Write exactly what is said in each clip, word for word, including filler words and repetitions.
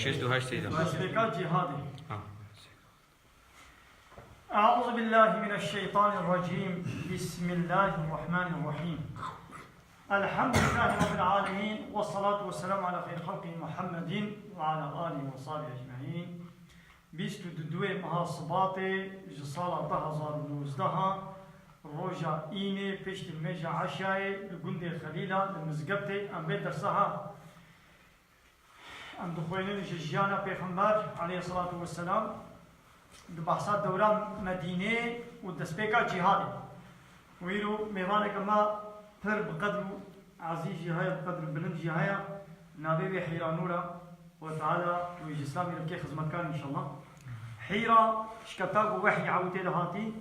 Şêst û heşt seyda. Destpêka cîhadê. Ha. أعوذ بالله من الشيطان الرجيم. بسم الله الرحمن الرحيم. الحمد لله رب العالمين. والصلاة والسلام على خير خلقه محمد وعلى آله وصحبه أجمعين. Bîst û duyê meha Sibatê ji sala du hezar û nozdeh, roja Înê, piştî nimêja Eşayê li gundê Xelîla li mizgeftê em bê dersa ha. Em dixwînin ji jiyana Pêxember aleyhisselatu vesselam, di behsa dewra Medînê û destpêka cîhadê. Û îro mêvaneke me pir bi qedr û ezîz jî heye, bi qedr û bilind jî heye. Navê wê Hîra Nûr e. Xwedê Teala wê ji Îslamê re bike xizmetkar înşallah. Hîra şikefta ku wehyî ewtê de hatî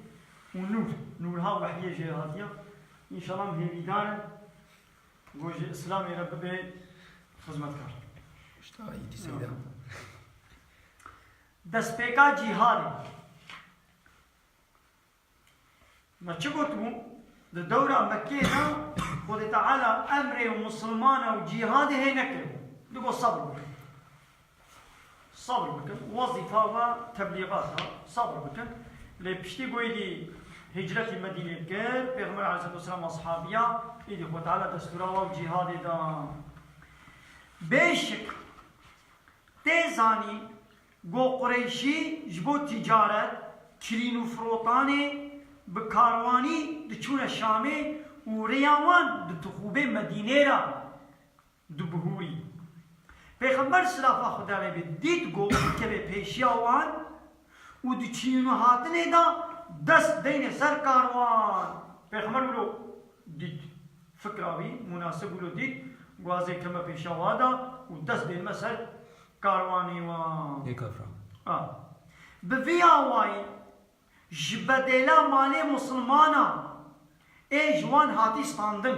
û nûr, nûrha wehyê jê hatiye. Înşallah em hêvîdar in ku ji Îslamê re bibe xizmetkar. Şta îdî seyda. Destpêka cîhadê. Me çi gotibû? Di dewra Mekkê de Xwedê Teala emrê û misilmana û cîhadê hê nekiribû. Digot sebr bikin. Sebr bikin. Wezîfa ve teblîxat e. Sebr bikin. Lê piştî ku êdî hicretî Medînê kir, Pêxember aleyhisselatu vesselam ashabiya, êdî Xwedê Teala destûra wa û cîhadê da. Bêşik tê zanî, go Qureyşî ji bo tîcaret, kirîn û firotanê bi karwanî diçûne Şamê û rêya wan ditixûbê Medînê re dibihûrî. Pêxember silafa Xwedê lê bê dît go bikeve pêşiya wan û di çîn û hatinê de dest deyne ser karwan. Pêxember wilo dît. Fikra wî munasib wilo dît, guazê keme pêşa wa da û dest dênme ser karwanê wa. Ê kafra. A. Bi vî awayî ji bedêla malê misilmana ê ji wan hatî standin.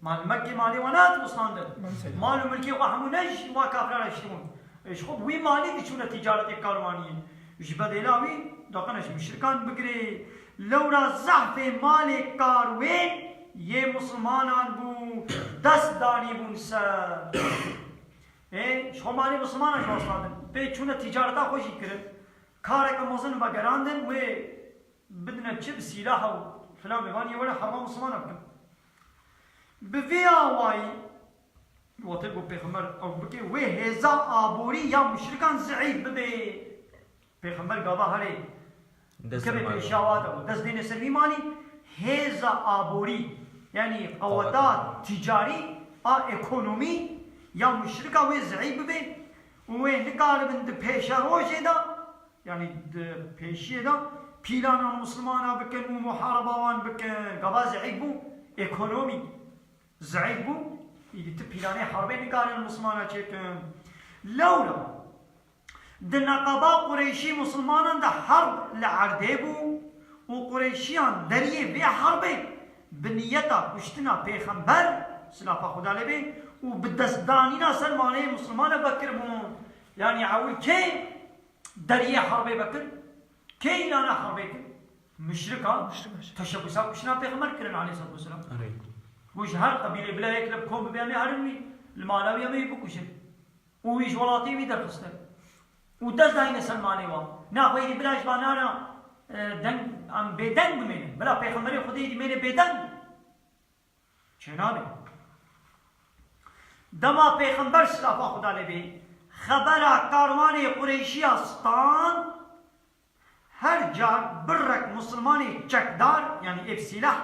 Mal Mekkê malê wan nehatibû standin. Mesela. Mal û milkê xwe hemû ne ji wa kafra re ştibûn. Ê ji xwe bi wî malî diçûne tîcaretê karwaniyê. Ji bedêla wî daqine ji muşrikan bigirê. Lewra zehfê malê karwên yê misilmanan bû, dest danîbûn ser. Ê, ji xwe malê misilmanan ji wan standin. Pê çûne tîcareta xwe jî kirin. Kareke mezin vegerandin, wê bidine çi bi sîlaha û filan bê, van yê were herba misilmanan bikin. Bi vê awayî, wextê ku Pêxember ew bike, wê hêza aborî ya muşrikan zeîf bibe. Pêxember gava herê Dest kevê sermalê. Pêşawa de û dest dêne ser vî malî, hêza aborî, yanî qeweta Qeweta. Tîcarî a ekonomî ya muşrika wê zeîf bibe û wê nikaribin di pêşerojê de, yanî di pêşiyê de pîlana misilmana bikin û muhareba wan bikin. Gava zeîf bû ekonomî. Zeîf bû, îdî ti pîlanê herbê nikarin misilmana çêkin. Lewra di neqeba Qureyşî misilmanan de herb li erdê bû û Qureyşiyan deriyê vê herbê bi niyeta kuştina Pêxember, silafa Xuda lê bê, û bi destdanîna ser malê misilmana vekiribûn. Yanî ewil kê deriyê herbê vekir? Kê îlana herbê kir? Muşrika. Muşrik, muşrik. Teşebbûsa kuştina Pêxember kirin aleyhissalatu vesselam. Erê. Ku ji her qebîlê bila yek li kom bibe, em ê herin wî, li mala wî em ê wî bikuşin. Û wî ji welatê wî derxistin. Û dest dayne ser malê wan. Na xwe êdî bila ji banana, e, deng, em bêdeng bimênin. Bila Pêxemberê Xwedê êdî mêne bêdeng. Çênabe. Dema Pêxember silafa Xuda lê bê, xebera karwanê Qureyşiya stand, her car birrek misilmanê çekdar, yanî ê bi sîleh,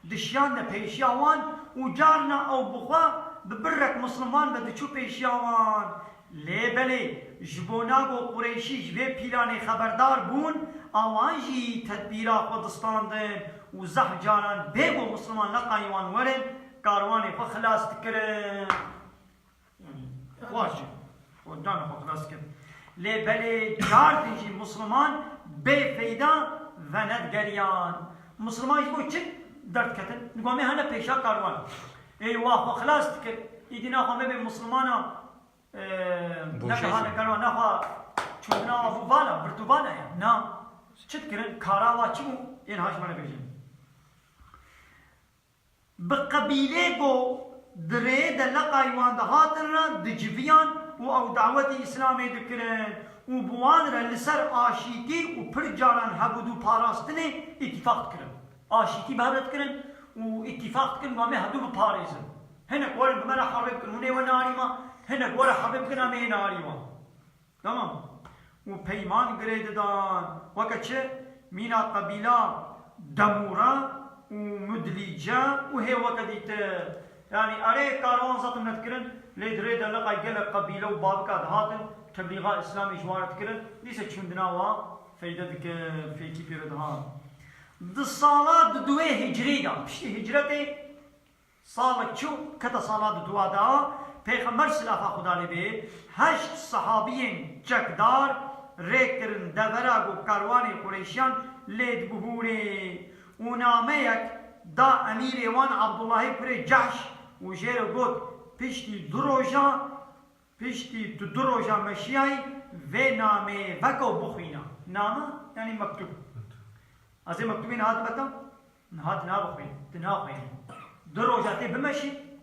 dişiyane pêşiya wan û carna ew bi xwe bi birrek misilman ve diçû pêşiya wan. Lê belê, ji bo nago Qureyşî ji vê pîlanê xeberdar bûn, a wan jî tedbîra xwe distandin û zehf caran bê ku misilman neqayî wan werin, karwanê xwe xilas dikirin. Yanî, xwaş, xwe dana xwe xilas kir. Lê belê car din jî misilman bê feyda venedgeriyan. Misilman ji bo çi derdiketin? Digo em ê hene pêşa karwan. Ê wa xwe xilas dikir. Îdî naxwe me bê misilmana, e, Boşê nexwe hane jî. Karwan, naxwe çûdina wa bû vala, birtû vala ya. Na. Çi dikirin? Kara wa çi bû? Ên haş me re bêjin. Bi qebîlê ku di rêyê de leqayî wan dihatin re diciviyan û ew dawetî Îslamê dikirin û bi wan re li ser aşîtî û pir caran hevdû parastinê îtîfaq dikirin. Aşîtî bi hev re dikirin û îtîfaq dikirin, wan me hevdû biparêzin. Hinek werin bi me re herbê bikin, hûn ê we nearî me, hinek were herbê bikin, em ê nearî wan. Tamam. Û peyman girê didan. Weke çi? Mîna qebîla Demûra û Mudlîce û hê weke dîtir. Yanî erê karwan zetim nedikirin, lê di rê de leqay gelek qebîle û babika dihatin, teblîxa Îslamê ji wan re dikirin, dîse çûndina wa feyde dikir, fêkî pê re dihat. Di sala di duwê hicrî de, piştî hicretê, Salek çû, kete sala di dua de, Pêxember silafa Xuda lê bê, heşt sehabiyên çekdar rê kirin devera ku karwanê Qureyşiyan lê dibihûrê û nameyek da emîrê wan Abdullahê kurê Cehş û jê re got, piştî du roja, piştî tu du roja meşiyayî vê nameyê veke û bixwîne. Name, yanî mektûb. Ez ê mektûbê niha dibeta? Niha tu nabixwînî, tu naxwînî. Du roja tê bimeşî,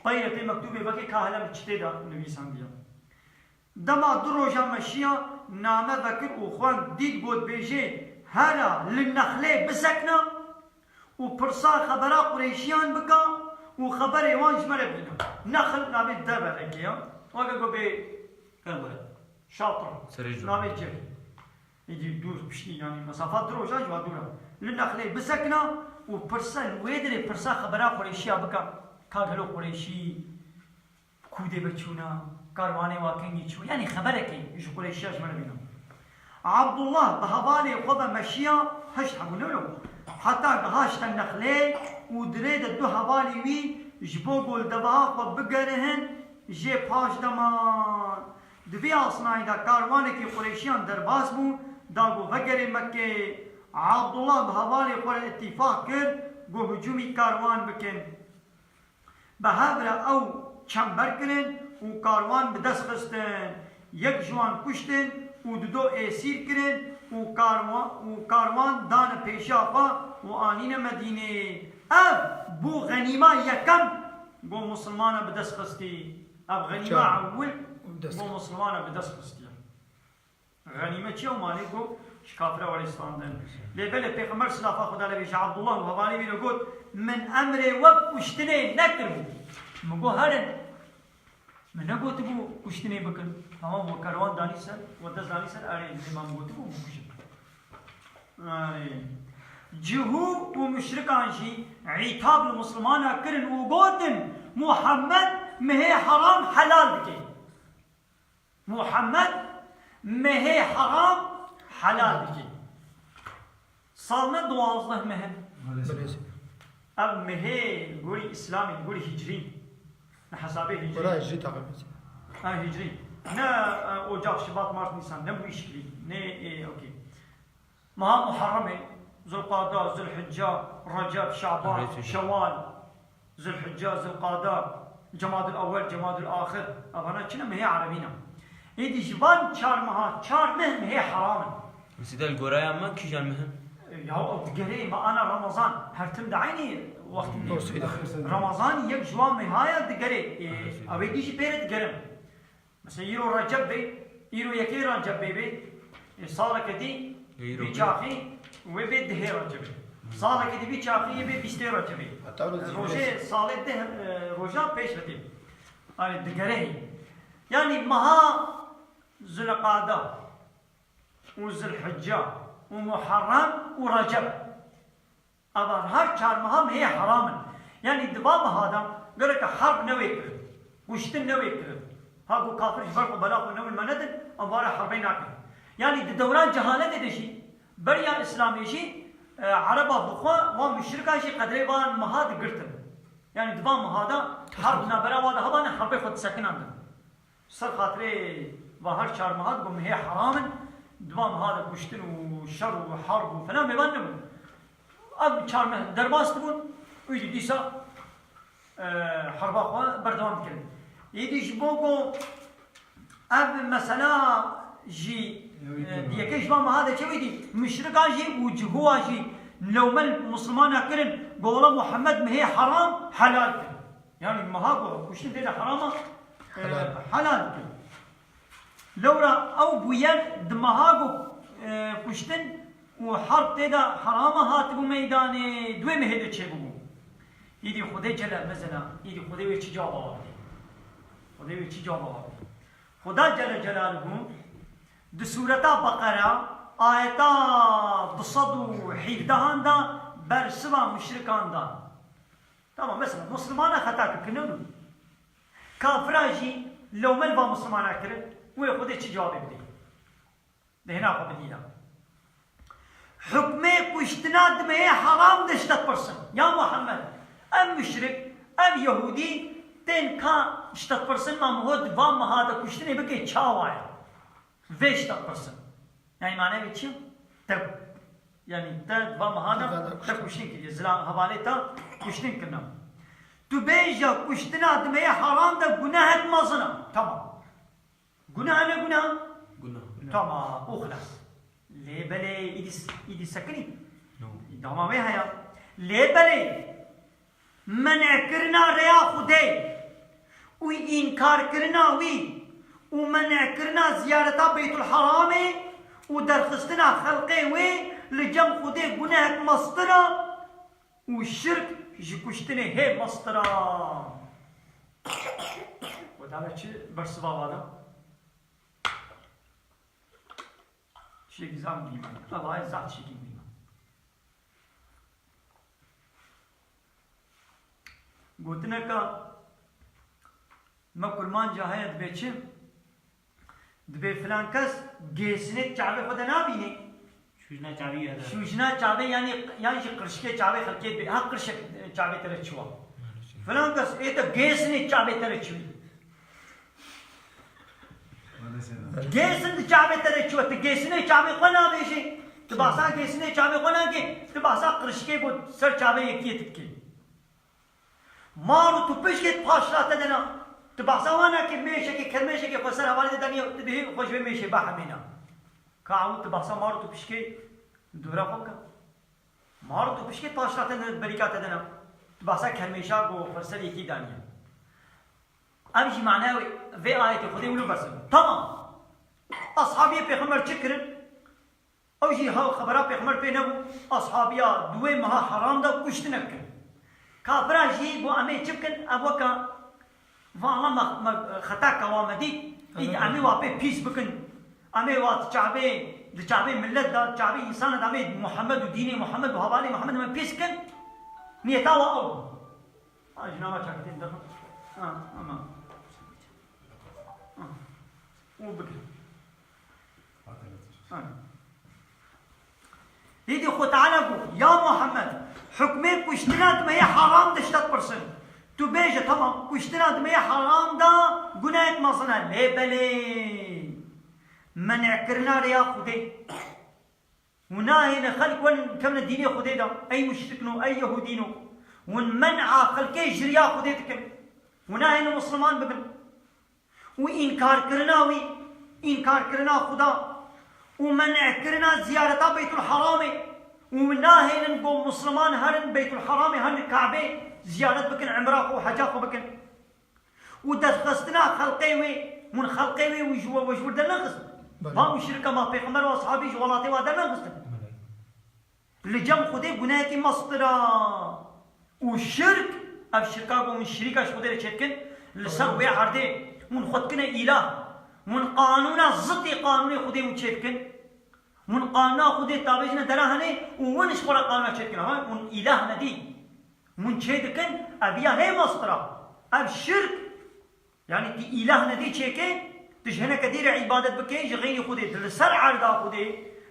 peyre tê mektûbê vekê ka hele min çi tê de nivîsandiye. Dema du roja meşiya, name vekir û xwend, dît got bêjê, hera li Nexlê bisekna û pirsa xebera Qureyşiyan bika û xeberê wan ji me re bîne. Nexl navê deverekê ya. Weke ku bê Kerboye. Şatra. Serê cû. Navê cihê. Êdî dûr piştî, yanî mesafa du rojan ji wa dûr e. Li Nexlê bisekina û pirsa li wê dirê pirsa xebera Qureyşiya bika. Ka gelo Qureyşî ku dê ve çûna, karwanê wa kengî çû. Yanî xeberekê ji Qureyşiya ji me re bîna. Abdullah bi hevalê xwe ve meşiya, heşt hebû ne wilo. Heta gihişte Nexlê û dirê de du hevalî wî ji bo ku li deveha xwe bigerihin jê paş deman. Di vî asnayî de karwanekî Qureyşiyan derbas bû, da ku vegerê Mekkê. Abdullah bi hevalê xwe re îtîfaq kir, ku hicûmî karwan bikin. Bi hev re ew çember kirin û karwan bi dest xistin. Yek ji wan kuştin û dido êsîr kirin û karwa-, û karwan dane pêşiya xwe û anîne Medînê. Ev bû xenîma yekem ku misilmana bi dest xistî. Ev xenîma Çar. Ewil Bi dest. Bo musulmana bi dest xistiye. Xenîme çi ye û malê ku ji kafira were standin. Lê belê Pêxember silafa Xuda lê bê ji Abdullah û hevalê wî re got, min emrê we kuştinê nekiribû. Min got herin. Min negotibû kuştinê bikin. Tamam, we kerwan danî ser, we dest danî ser, erê, lê me gotibû bikuşin. Erê. Cihû û muşrikan jî îtab li musulmana kirin û gotin, Muhammed mihê heram helal dike. Muhammed mihê heram helal dike. Sal ne duwazdeh mih in. Belê. Ev mihê gorî Îslamî, gorî hicrî. Ne hesabê hicrî. Wela hicrî taqîb bike. Ha, hicrî. Ne, e, ocak, şibat, mart, nîsan. Ne bu işkilî. Ne, e, okey. Meha Muharremê, Zulqada, Zulhicca, Receb, Şaban, Receb. Şewal, Zulhicca, Zulqada, Cemadul Ewel, Cemadul Axir. Evana çi ne? Mihê Erebî ne. Êdî ji van çar meha, çar meh mihê heram in. Mesela li goraya me kîjan meh in? Ya, ew digerê me ana Ramazan. Her tim de eynî wext bû. Doğru söylüyorsun. Ramazan yek ji wan meha ye digerê. Ê, ew ê dî jî pê re digerin. Mesela îro Receb bê, îro yekê Receb bê bê, e, saleke dî, îro vî bê. Çaxî wê bê dihê Recebê. Saleke dî vî çaxî yê bê bîstê Recebê. Hatta öyle E, rojê salê dih, e, roja pêş ve tê. Hani digerehî. Yani meha Zulqada û Zulhicca û Muharrem û Receb. Ava her çar meha mehê heram in. Yanî di va meha de gereke herb newê kirin. Kuştin newê kirin. Ha ku kafir ji ber xwe bela xwe newin me nedin, em vare herbê nakin. Yanî di dewran cehaletê de jî, beriya Îslamê jî, e, Ereba bi xwe wan muşrikan jî qedrê van meha digirtin. Yanî di van meha de herb navbera wa de hebane herbê xwe disekinandin. Ser xatirê va her çar meha digo mehê heram in, di van meha de kuştin û şer û herb û filan mêvan nebûn. Ev çar meh derbas dibûn, wî dî dîsa, e, herba xwe berdewam dikirin. Êdî ji bo ku ev mesela jî, e, di yekê ji van meha de çewî dî, muşrikan jî û cihûwa jî lewme li musulmana kirin, go wela Muhammed mehê heram helal kir. Yani meha ku kuştin tê de heram e, Helal. Helal kir. Lewra ew bûyer di meha ku, e, kuştin û herb tê de herama hatibû meydanê, duê mehê de çêbûbû. Îdî Xwedê Celle Mezela, îdî Xwedê wê çi cewaba wa bidê? Xwedê wê çi cewaba wa bidê? Xuda Celle Celaluhu di Sûreta Beqera ayeta du sed û hevdehan de bersiva muşrikan da. Tamam, mesela, Muslimana xeta kir, kir, ne wilo? Kafira jî lewme li va Muslimana kirin, wê Xwedê çi cewabê bidê? Di hêna xwe bidî de. Hukmê kuştina di mehê heram de ji te dipirsin. Ya Muhammed, ev muşrik, ev Yehûdî tên ka ji te dipirsin, ma miho di van meha de kuştinê bike çawa ye? Vê ji te dipirsin. Yanî mane wê çi ye? Te, yanî te di van meha de te kuştin kiriye. Zilam hevalê te kuştin kirine. Tu bêje kuştina di mehê heram de gunehek mezin e. Tamam. Guneh ne guneh? Guneh. Tamam, û xilas. Lê belê îdî, îdî sekinî. No. Dama wê heye. Lê belê Men'kirina rêya Xwedê û înkarkirina wî û men'kirina ziyareta Beytulheramê û derxistina xelqê wê li cem Xwedê gunehek mestir e û şirk ji kuştinê hê mestir e. Wê dave çi bersiva wa da? Tiştekî zaf muhîm e. Ev ayet zaf tiştekî muhîm e. Gotineka me kurmanca heye, dibê çi? Dibê filan kes gêsinê çavê xwe de nabînê. Şûjna çavê ye de. Şûjna çavê, yanî, yan jî qirşikê çavê xelkê dibê. Ha, qirşek çavê te re çiwa. Filan kes ê te gêsinê çavê te re çiwî. Gêsin di çavê te de çû, tu gêsinê çavê xwe nabêjî. Tu bahsa gêsinê çavê xwe nakî, tu bahsa qirşikê ku ser çavê yekiyê dikî. Mar û tu pişkê paşra te de na. Tu bahsa wan nakî, mêşekê, kermêşekê xwe ser hevalê de danî, tu dihê xwe ji vê mêşê bahemîna. Ka ew tu bahsa mar û tu pişkê dûra xwe bike. Mar û tu pişkê paşra te de, berîka te de na. Tu bahsa kermêşa ku xwe ser yekî danî. Ev jî mana wê, vê ayetê Xwedê wilo bersiv. Tamam. Ashabiyê Pêxember çi kirin? Ew jî ha xebera Pêxember pê nebû. Ashabiya di wê meha heram de kuştinek kirin. Kafira jî got, em ê çi bikin? Ev weka vana me, me xeta kewa me dît. Îd em ê wa pê pîs bikin. Em ê wa di çavê, di çavê millet de, di çavê însana de em ê Muhammed û dînê Muhammed û hevalê Muhammed em ê pîs bikin. Niyeta wa ew bû. Ha, ji nava çaketên derxin. Ha, ama. Ha. Û bigir. Ha. Hêdî Xwe Teala got, ya Muhammed, hukmê kuştina di meyê heram de ji te dipirsin. Tu bêje, tamam, kuştina di meyê heram de gunehek mezin e. Lê belê, men'kirina rêya Xwedê. Hûn nahêne xelk wen kevne dînê Xwedê de, ey muşrikno, ey yehûdîno. Hûn men'a xelkê ji riya Xwedê dikin. Hûn nahêne misliman bibin. Û înkarkirina wî, înkarkirina Xuda û men'kirina ziyareta Beytulheramê. Û nahênin ku misliman herin Beytulheramê, herin Kabê ziyaret bikin, emra xwe û heca xwe bikin. Û derxistina xelqê wê, hûn xelqê wê û ji we, we ji wir dernexist. Belê. Va muşrika ma pêxember û ashabî ji welatê wa dernexistin. Belê. Li cem Xwedê gunehekî mestir a. Û şirk, ev şirka ku hûn şirîka ji Xwedê re çêdikin, li ser wê erdê hûn xwe dikine îlah. Hûn qanûna zidî qanûnê Xwedê hûn çêdikin. Hûn qanûna Xwedê tabêjine dera henê û hûn ji xwe re qanûna çêdikin. Ha, hûn îlah nedî. Hûn çê dikin, ev ya hê mestir a. Ev şirk, yanî tu îlah nedî çêkê, tu ji hineke dî re îbadet bikê, ji xeyrî Xwedê, tu li ser erda Xwedê,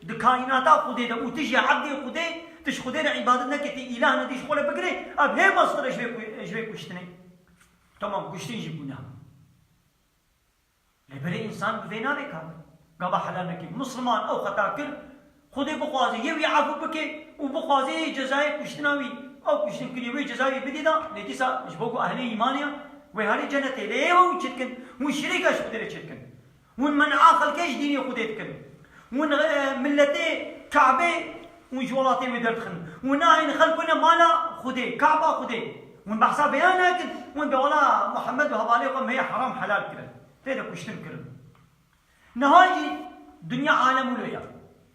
di kaînata Xwedê de û tu jî ebdê Xwedê, tu ji Xwedê re îbadet nekê, tu îlah nedî ji xwe re bigirê, ev hê mestir e ji vê ku-, ji vê kuştinê. Tamam, kuştin jî guneh. Lê belê însan bi vê navê kar. Gava helal nekir. Misliman ew xeta kir, Xwedê bixwaze yê wî efû bike û bixwaze yê cezayê kuştina wî. Ew kuştin kiriye wê cezayê wî bidî da, lê dîsa ji bo ku ehlê îmanê ya, wê herê cenetê. Lê ew çi dikin? Hûn şirîka ji Xwedê re çi dikin? Hûn men'a xelkê ji dînê Xwedê dikin. Hûn, e, miletê Kabê hûn ji welatê wê derdixin. Hûn nahêne xelk bine mala Xwedê, Kaba Xwedê. Hûn behsa vêya nakin, hûn bê wela Muhammed û hevalê xwe me yê heram helal kirin. Tê de kuştin kirin. Niha jî dinya alem wilo ye.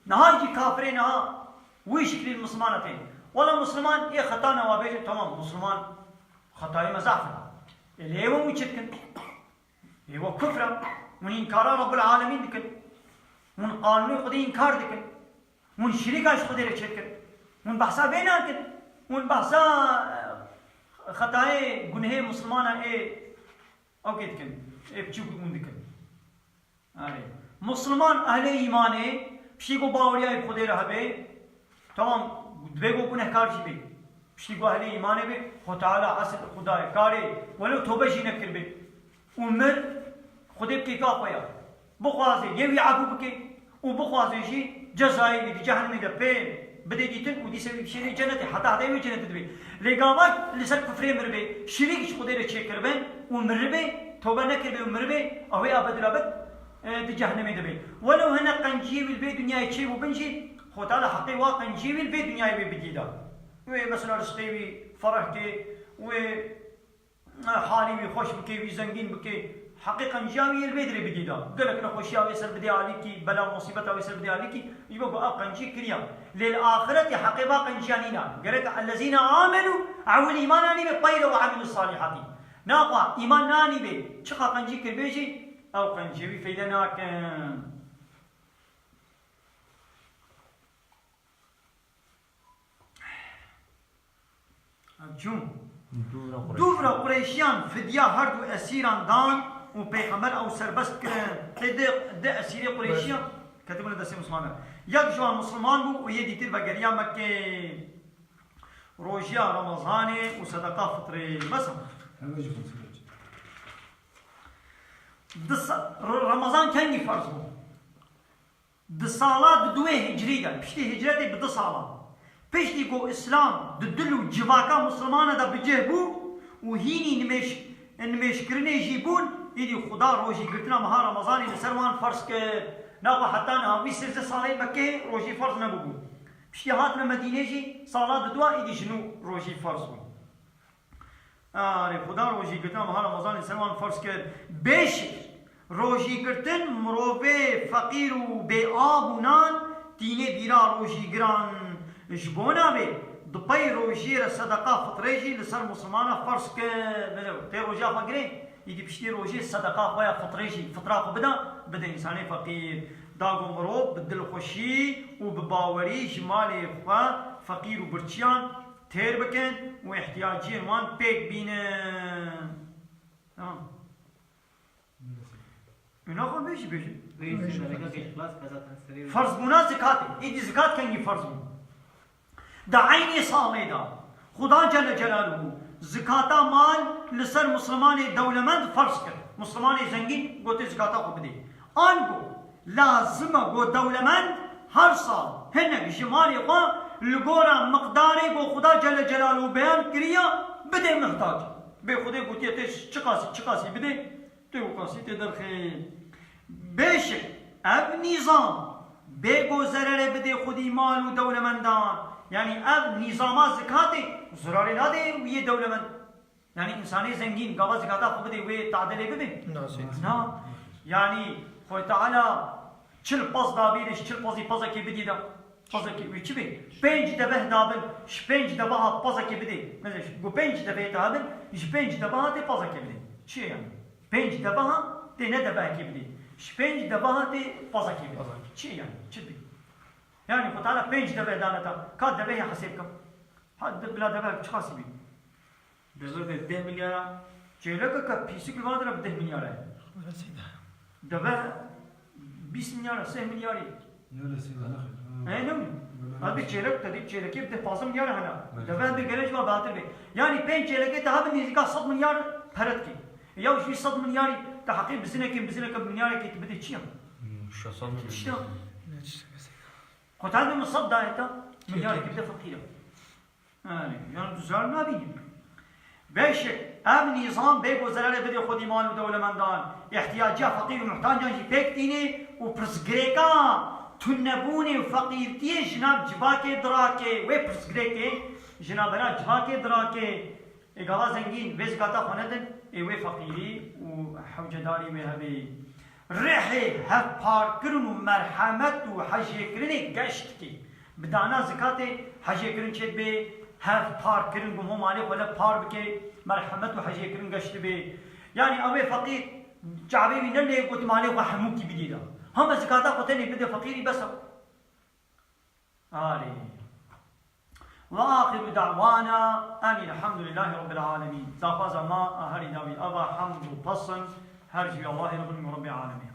Niha jî kafirê niha wî şiklî li Mislimana tên. Wela Misliman ê xeta ne wa bêje, tamam, Misliman xetayê me zaf in. Ê lê ê we wî çi dikin? Ê we kufr e. Hûn înkara Rabbul Alemîn dikin. Hûn qanûnê Xwedê înkar dikin. Hûn şirîka ji Xwedê re çêdikin. Hûn behsa vê nakin. Hûn behsa, eh, xetayê, gunehê Mislimana ê ew kê dikin. Ê biçûk hûn dikin. Erê. Misliman ehlê îmanê, piştî ku baweriya wî bi Xwedê re hebe, tamam, divê ku gunehkar jî be. Piştî ku ehlê îmanê be, Xwe Teala esil Xuda ye, karê, welew tobe jî nekirbe û mir, Xwedê bi kêfa xwe ya. Bixwaze yê wî efû bike û bixwaze jî cezayê wî di cehennemê de pê bide dîtin û dîsa wî bişêne cenetê, heta heta wê cenetê dibe. Lê gava li ser kufrê miribe, şirîk ji Xwedê re çêkiribin û miribe, tobe nekiribe û miribe, ew ê ebedilabed, e, di cehennemê de be. Welew hene qenciyê wî li vê dinyayê çêbûbin jî, Xwe Teala heqê wa qenciyê wî li vê dinyayê wê bidî da. Wê mesela rizqê wî fereh ke, wê halî wî xweş bike, wî zengîn bike, heqê qenciya wî yê li vê dirê bidî da. Gelek nexweşiya wê ser bidê alîkî, bela musîbeta wê ser bidê alîkî, ji bo ku ev qencî kiriya. Lê li axiretê heqê va qenciya nîna. Gerek ellezîne amenû, ewil îman anî ve peyre ve emilus salîhatî. Naxwe îman nanî ve, çiqa qencî kiribê jî, ew qenciyê wî feyde nakin. Ev çûn. Dûvra Qureyş. Dûvra Qureyşiyan fidya her du esîran dan û Pêxember ew serbest kirin. Tê di, di esîrê Qureyşiyan ketibûne destê Mislimanan. Yek ji wan Misliman bû û yê dîtir vegeriya Mekkê. Rojiya Remezanê û sedeqa fitrê. Bes e. Hemê ji xwe sebeç. Di sa-, Re-, Remezan kengî ferz bû? Di sala di duwê hicrî de, piştî hicretê bi du sala, piştî ku Îslam di dil û civaka Mislimana de bi cih bû û hînî nimêş-, nimêjkirinê jî bûn, îdî Xuda rojî girtina meha Remezanê li ser wan ferz kir. Naxwe heta niha wî sêzdeh salê Mekkeyê rojî ferz nebûbû. Piştî hatine Medînê jî sala di dua îdî ji nû rojî ferz bû. Arê, Xuda rojîgirtina meha Remezanê ser wan ferz kir. Bêşik, rojîgirtin mirovê feqîr û bê av û nan tînê bîra rojîgiran. Ji bona vê, di pey rojiyê re sedeqa fitrê jî li ser Mislimana ferz kir. Bêje, tê rojiya xwe girê, îdî piştî rojiyê sedeqa xwe ya fitrê jî, fitra xwe bida, bide însanê feqîr. Da ku mirov bi dilxweşî û bi bawerî ji malê xwe feqîr û birçiyan têr bikin û ihtiyaciyên wan pêk bînin. Tamam. Û naxwe bêjî bêjî. Ferz bûna zikatê. Êdî zikat kengî ferz bû? Di eynî salê de Xuda Celle Celaluhu zikata mal li ser Mislimanê dewlemend ferz kir. Mislimanê zengîn gotê zikata xwe bidê. Ango lazim e ku dewlemend her sal hinek ji malê xwe li gora miqdarê ku Xuda Celle Celaluhu beyan kiriye bidê mihtac. Bê Xwedê gotiye tê çiqasî, çiqasî bidê, tê wikasî tê derxê. Bêşik ev nîzam bê ku zererê bidê xwedî mal û dewlemendan. Yanî ev nîzama zikatê zirarê nadê wî yê dewlemend. Yanî însanê zengîn gava zikata xwe bidê wê tadilê bibe? Na, seyîd. Na. Yanî Xwedê Teala çil pez dabî de, ji çil pezî pezekê bidî de. Pezekê wî çi bê? Pênc deveh dabin, ji pênc deveha pezekê bidê. Mesela ji, ku pênc devehê te hebin, ji pênc deveha tê pezekê bidê. Çi ye yanî? Pênc deveha tê ne devehekê bidê. Ji pênc deveha tê pezekê bidê. Pezek. Çi ye yanî? Çi bê? Yanî Xwedê Teala pênc deveh dane te. Ka devehê hesêb kim. Ha, de, bila devehek çiqasî bî? Devehek deh milyar a. Çêlekeke pîsik li van dira bi deh milyar e. Deveh bîst milyar e, sih milyar e. Ne le seyda ne xêr. E, ne mi? Abi çêlek, te dî çêlekê bi deh pazdeh milyar e hena. Evet. Deveh bi gelek ji wan batir be. Yanî pênc çêlekê te hebin nêzîka sed milyar pere dike. Ya ji wî sed milyarî te heqê bizinekê, bizineke milyarekê tu bidê çi ya? Hmm, şeş sed milyar. İşte. Kotal bi min sed daye te, milyarek bide feqîr e. Yani, yani tu zarar nabînî. Beşik, ev nîzam bê ku zererê bidê xwedî mal û dewlemendan, ihtiyaciya feqîr û muhtacan jî pêk tînê û pirsgirêka tunebûnê û feqîrtiyê ji nav civakê dirake, wê pirsgirêkê ji navbera civakê dirake. Ê gava zengîn vê zikata xwe nedin, ê wê feqîrî û hewcedarî wê hebê. Rihê hevparkirin û merhemet û hejêkirinê geş dike. Bi dana zikatê hejêkirin çêdibe, hevparkirin, ku ho malê xwe le par bike, merhemet û hejêkirin geş dibe. Yanî ew ê feqîr çavê wî ne lê got malê xwe hemûkî bidî de. Hema zikata xwe tenê bide feqîrî bes e. Arê. Ve axiru da'wana enilhamdulillahî rabbil alemîn. Daxwaza ma a herî dawî ava hemd û pesn her ji Allahê re bin û Rebbê alemê.